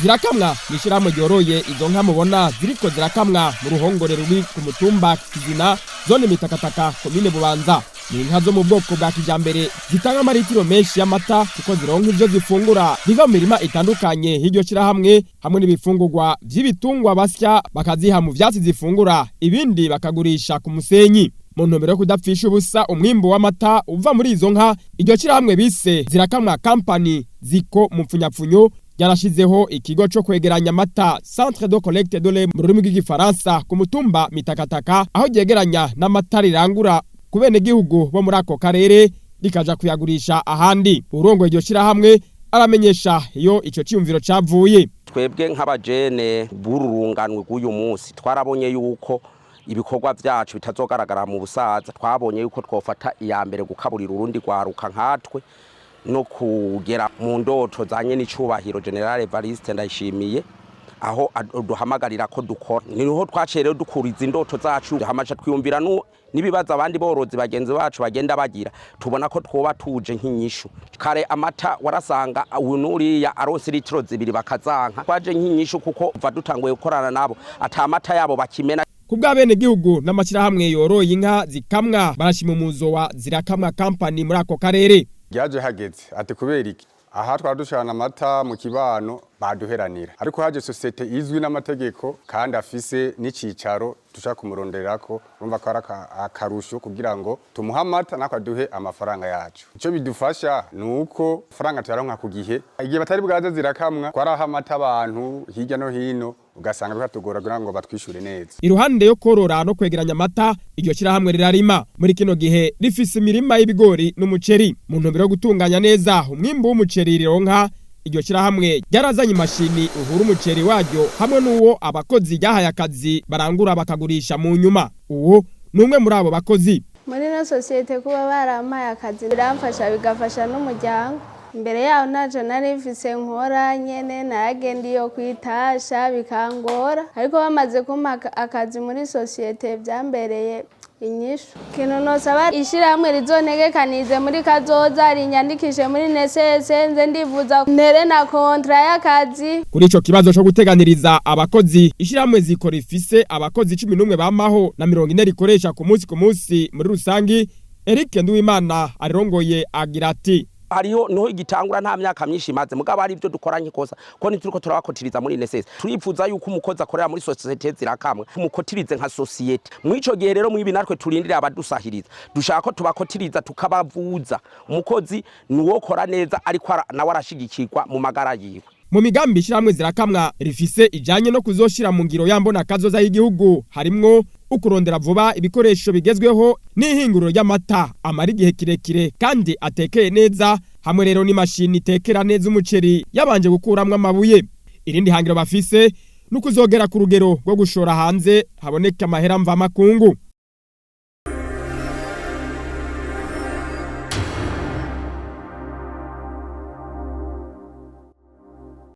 Zirakamwa ni ishyirahamwe ryoroye izo nka mubona ziriko zirakamwa mu ruhongore ruri ku mutumba Kizina, zone Mitakataka, komine Bubanza. Ni inka zo mu bwoko bwa kijambere zitanga amaritiro menshi y'amata kuko zironka ivyo zifungura biva mu mirima itandukanye y'iryo shirahamwe, hamwe n'ibifungurwa vy'ibitungwa basya bakaziha mu vyatsi zifungura, ibindi bakagurisha ku musenyi. Mu ntumbero yo kudapfisha ubusa umwimbu w'amata uva muri izo nka, iryo shirahamwe bise Zirakamwa Company, Ziko mu mpfunyapfunyo, ryarashizeho ikigo co kwegeranya amata, Centre de collecte de lait mu rurimi rw'igifaransa, ku mutumba Mitakataka, aho ryegeranya n'amata rirangura ku benegihugu bo muri ako karere rikaja kuyagurisha ahandi. Urongoye iryo shirahamwe aramenyesha iyo ico ciyumviro cavuye. Twebwe nk'abajene b'ururunganwe rw'uyu munsi twarabonye yuko ibikorwa vyacu bitazogaragara mu busaza. Twabonye yuko twofata iya mbere gukaburira urundi rwaruka nkatwe no kugera mu ndoto zanye n'icubahiro Général Evariste Ndayishimiye, aho duhamagarira ko dukora. Niho twaciye rero dukuriza indoto zacu, hamaca twiyumvira n'ibibazo abandi borozi bagenzi bacu bagenda bagira, tubona ko twoba tuje nk'inyishu. Kare amata warasanga uyu n'uriya aronse litiro 2 bakazanka. Twaje nk'inyishu kuko kuva dutanguye gukorana nabo ata mata yabo bakimena. Ku bw'abenegihugu n'amashyirahamwe yoroye inka zikamwa, barashima umuzo wa Zirakamwa Company muri ako karere. Ryaje hageze ati kubera iki aha twara dushana amata mu kibano baduheranira, ariko haje société izwi n'amategeko kandi afise n'icicaro dushaka kumurondererako, urumva ko ari akarusho kugira ngo tumuhe amata natwe aduhe amafaranga yacu. Ico bidufasha ni uko amafaranga tuyaronka ku gihe. Igihe batari bwaze Zirakamwa, twaraha amata abantu hirya no hino, ugasanga bikatugora kugira ngo batwishure neza. Iruhande yo korora no kwegeranya amata, iryo shyirahamwe rirarima. Muri kino gihe rifise imirima y'ibigori n'umuceri. Mu ntumbero yo gutunganya neza umwimbu w'umuceri rironka, iryo shyirahamwe ryarazanye imashini uhura umuceri waryo hamwe n'uwo abakozi ryahaye akazi barangura bakagurisha mu nyuma. Uwo ni umwe muri abo bakozi. Muri ino sosiyete kuba barampaye akazi biramfasha, bigafasha n'umuryango. Imbere yaho ntaco nari mfise nkora nyene, naragenda iyo kwitasha bikangora, ariko bamaze kumpa akazi muri sosiyete vyambereye inyishu. Ikintu nosaba ishirahamwe rizontegekanize muri kazoza, rinyandikishe muri INSS, nze ndivuza, ntere na contrat y'akazi. Kuri ico kibazo co guteganiriza abakozi, ishirahamwe Ziko rifise abakozi 11 bamaho na 40 rikoresha ku munsi ku munsi muri rusangi. Eric Nduwimana arirongoye agira ati: Hariho niho igitangura, nta myaka myinshi imaze, mugabo ari ibyo dukora nk'ikosa ko ntituriko turabakotiriza muri INSS. Turifuza yuko umukozi akorera muri société Zirakamwa umukotirize nka société. Mw'ico gihe rero mwibi natwe turindire abadusahiriza, dushaka ko tubakotiriza tukabavuza. Umukozi niwokora neza, ariko nawe arashigikirwa mu magara yiwe. Mu migambi ishirahamwe Zirakamwa rifise ijanye no kuzoshira mu ngiro yambona kazoza y'igihugu, harimwo ukurondera vuba ibikoresho bigezweho n'ihinguriro ry'amata amara igihe kirekire kandi atekeye neza, hamwe rero n'imashini itekera neza umuceri yabanje gukuramwo amabuye. Irindi hangiro bafise ni ukuzogera ku rugero rwo gushora hanze haboneka amahera mvamakungu.